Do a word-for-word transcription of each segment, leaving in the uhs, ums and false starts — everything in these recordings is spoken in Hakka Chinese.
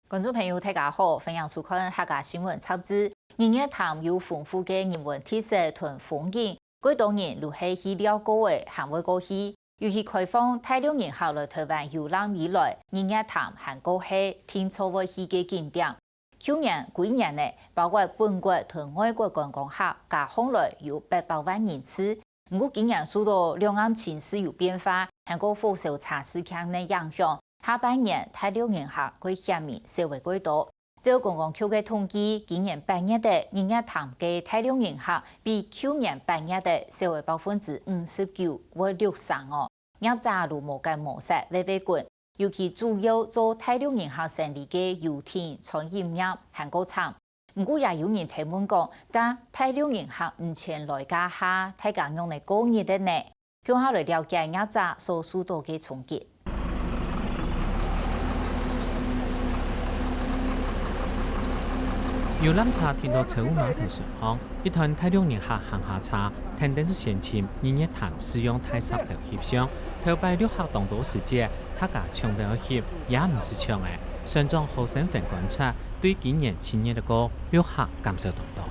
觀眾朋友，大家好，歡迎收看客家新聞雜誌。日月潭有豐富个人文特色同風景，幾多人都係去尞過个，還會過去。尤其開放大陸人客來台灣遊覽以來，日月潭還過係定著會去个景點。舊年、舊年呢，包括本國同外國觀光客加起來有八百萬人次。毋過今年受到兩岸情勢有變化，還過火燒車事件个影響，下半年大陸人客會顯明少了幾多。 照觀光局个統計，今年八月个日月潭个大陸人客比舊年八月个少了百分之五十九，會略升哦。業者都無結無煞，會會滾，尤其主要做大陸人客生理个遊艇、餐飲業還過慘。毋過也有人提問講，該大陸人客毋曾來該下，大家仰仔過日仔呢？ 共下來了解業者所受到个衝擊。遊覽車停到車務碼頭脣項，一團大陸人客行下車，跈等就先尋日月潭使用大石頭翕相。頭擺陸客當多時節，大家搶等愛翕，也毋使搶欸。船長何生煥觀察，對今年七月个陸客減少當多。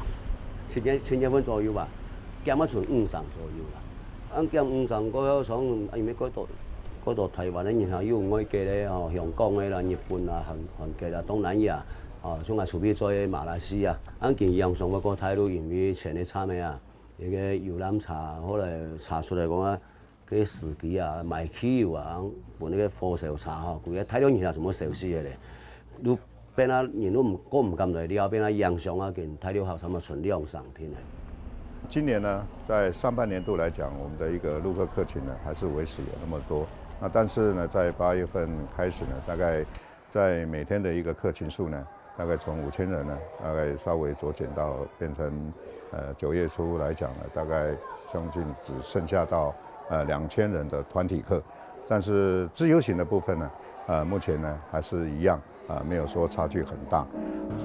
七月，七月份左右吧，減啊賰五成左右啦。 恁減五成過後，想因為過多過多台灣个人客，有外國个吼，香港个啦、日本啊、韓韓國啊、東南亞，吼，像啊出去做馬來西亞，恁緊影響个過大陸，因為前一站个啊，一个遊覽車後來查出來講啊，个司機啊賣汽油啊，分那个火燒車吼，規个大陸人啊全部燒死个咧。 變啊人都毋過毋敢來尞，變啊影響啊，跟大陸客差毋多賰兩三天了。今年呢，在上半年度来讲，我们的一个陆客客群呢，还是维持有那么多。那但是呢，在八月份开始呢，大概在每天的一个客群数呢，大概从五千人呢，大概稍微缩减到变成，呃，九月初来讲呢，大概将近只剩下到呃两千人的团体客。但是自由行的部分呢，呃，目前呢还是一样。 啊，没有说差距很大。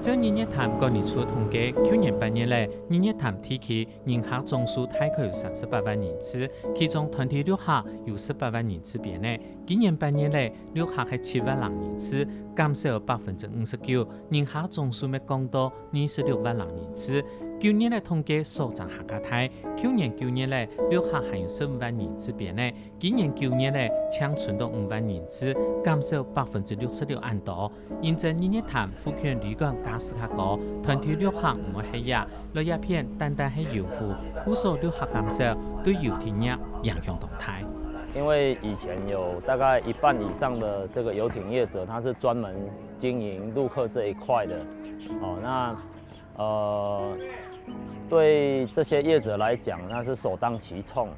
照日月潭管理处个统计，旧年八月咧，日月潭地區人客總數大概有三十八萬人次，其中團體旅客有十八萬人次邊仔。今年八月咧，旅客係七萬零人次，減少百分之五十九，人客總數乜降到二十六萬零人次。舊年个統計數正還較大，舊年九月咧，旅客還有十五萬人次邊仔， 今年九月咧，淨賰到五萬人次，減少百分之六十六恁多。因為日月潭附近旅館價數較高，團體旅客毋會歇夜，來這片單單係遊湖，故所旅客減少，對遊艇業影響當大。因為以前有大概一半以上的這個遊艇業者，他是專門經營陸客這一塊的。哦，那呃，對這些業者來講，那是首當其衝。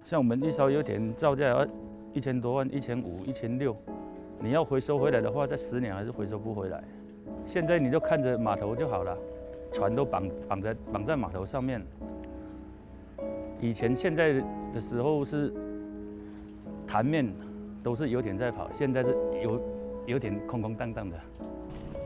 像我們一艘遊艇造價要一千多萬、一千五、一千六，你要回收回來的話，在十年還是回收不回來。现在你就看着码头就好了，船都绑绑在绑在码头上面。以前现在的时候是潭面都是游艇在跑，现在是游游艇空空荡荡的。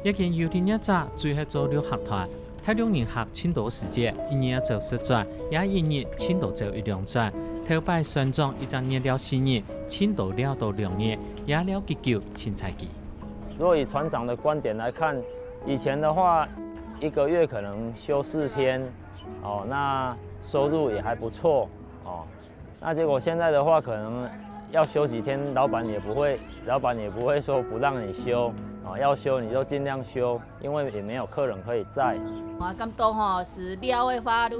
一間遊艇業者主要係做旅客團，大陸人客盡多時節，一日愛走十轉，也一日盡多走一兩轉。頭擺船長一隻月尞四日，盡多尞到兩日，也尞幾久盡在佢。如果以船長的觀點來看，以前的話，一個月可能休四天，哦，那收入也還不錯，哦。 那結果現在的話，可能要休幾天，老闆也不會，老闆也不會說不讓你休，啊，要休你就盡量休，因為也沒有客人可以載。我感覺吼，是尞的話，就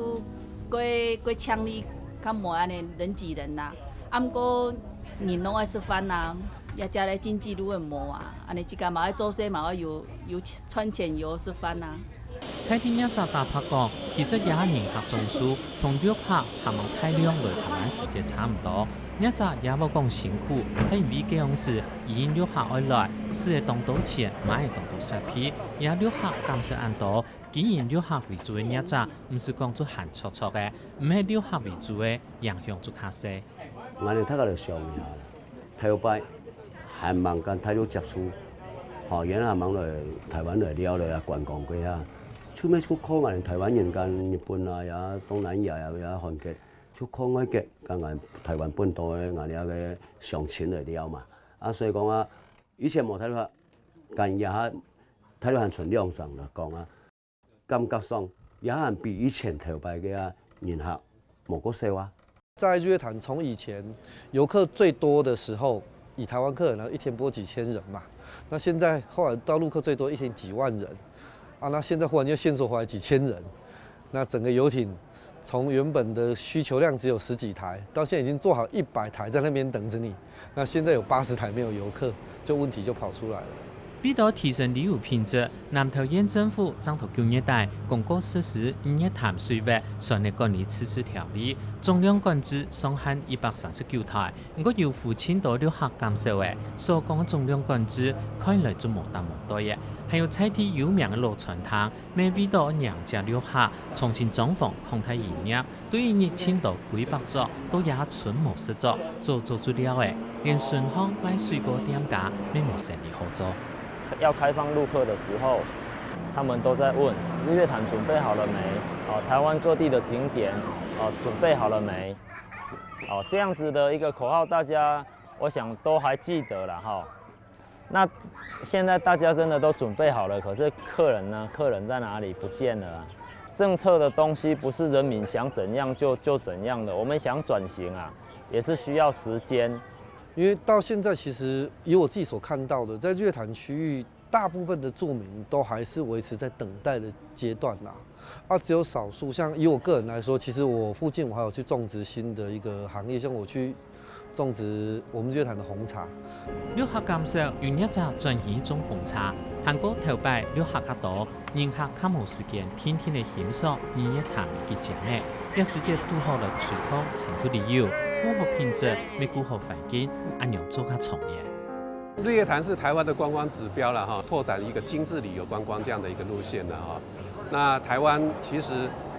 過過搶哩，較無安尼人擠人啦。啊，毋過人攏愛食飯啦，也家咧經濟愈會無啊，安尼自家嘛愛做事嘛愛有有賺錢有食飯啦。 在地業者打破講，其實這下人客總數同陸客還吂大量來台灣時節差毋多。業者也無講辛苦，係因為該央時因應陸客愛來，使得當多錢，買得當多設備，也陸客減少恁多。經營陸客為主个業者，毋使講就還著著个，毋係陸客為主个，影響就較細。 𠊎等大家來想一下啦，頭擺還吂跟大陸接觸，吼，原來還吂來台灣來尞來啊觀光過啊，就乜就靠𠊎等台灣人跟日本啊、呀東南亞呀、呀韓國，就靠外國跟𠊎台灣本島个𠊎等个鄉親來尞嘛。啊，所以講啊，以前無大陸，但這下大陸還存兩成來講啊，感覺上也還比以前頭擺个啊人客無過少啊。在日月潭，从以前游客最多的时候，以台湾客人来，一天不过几千人嘛。那现在后来大陆客最多，一天几万人啊。那现在忽然间限缩回来几千人，那整个游艇从原本的需求量只有十几台，到现在已经做好一百台在那边等着你。那现在有八十台没有游客，就问题就跑出来了。为到提升旅游品质，南投县政府正在九月底公告实施日月潭水域船隻管理自治条例，重量管制上限一百三十九台。毋过由於盡多旅客減少咧，所講个重量管制看來就無擔無對咧。還有在地有名个老餐廳，乜為到迎接旅客，重新裝潢擴大營業，對一日盡多幾百桌，都也存無食桌，早早就尞咧，連順巷賣水果店家乜無生理好做。要开放陆客的时候，他们都在问日月潭准备好了没？哦，台湾各地的景点哦准备好了没？哦，这样子的一个口号，大家我想都还记得了哈。那现在大家真的都准备好了，可是客人呢？客人在哪里？不见了啊！政策的东西不是人民想怎样就就怎样的，我们想转型啊，也是需要时间。因为到现在，其实以我自己所看到的，在日月潭区域，大部分的住民都还是维持在等待的阶段啦。啊，只有少数，像以我个人来说，其实我附近我还有去种植新的一个行业，像我去种植我们日月潭的红茶。旅客減少，有業者轉去種紅茶，還過頭擺旅客較多，人客較無時間定定个欣賞日月潭个景咧。這時節堵好來推動長途旅遊，顧好品質，乜顧好環境，恁樣做較長遠。日月潭是台湾的观光指标了哈，拓展一个精致旅游观光这样的一个路线了哈。那台湾其实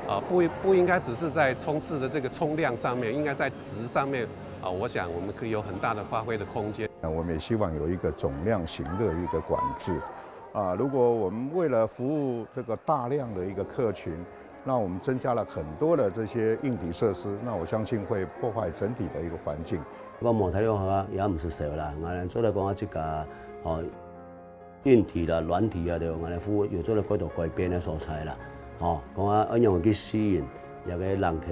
呃不不应该只是在冲刺的这个冲量上面，应该在质上面啊，我想我们可以有很大的发挥的空间。那我们也希望有一个总量型的一个管制啊。如果我们为了服务这个大量的一个客群，那我们增加了很多的这些硬体设施，那我相信会破坏整体的一个环境。講無大陸客啊，也毋係少啦。𠊎等做來講啊，這个吼，硬體啦、軟體啊，對𠊎等服務有做了幾多改變个所在啦。吼，講啊，恁樣去吸引這个人客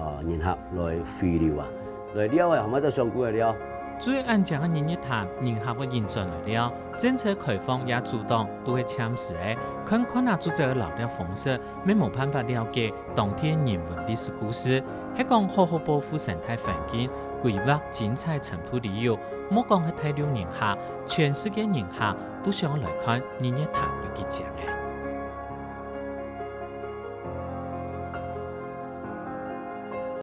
啊、人客來回流啊，來尞个，還有得上久个尞。最安靜个日月潭，人客會認真來尞。政策開放也阻擋，都係暫時个。看看啊，就只有勞力方式，乜無辦法了解當地人文歷史故事。係講好好保護生態環境，規劃精彩深度旅遊，莫講係大陸人客，全世界人客都想來看日月潭有幾靚个。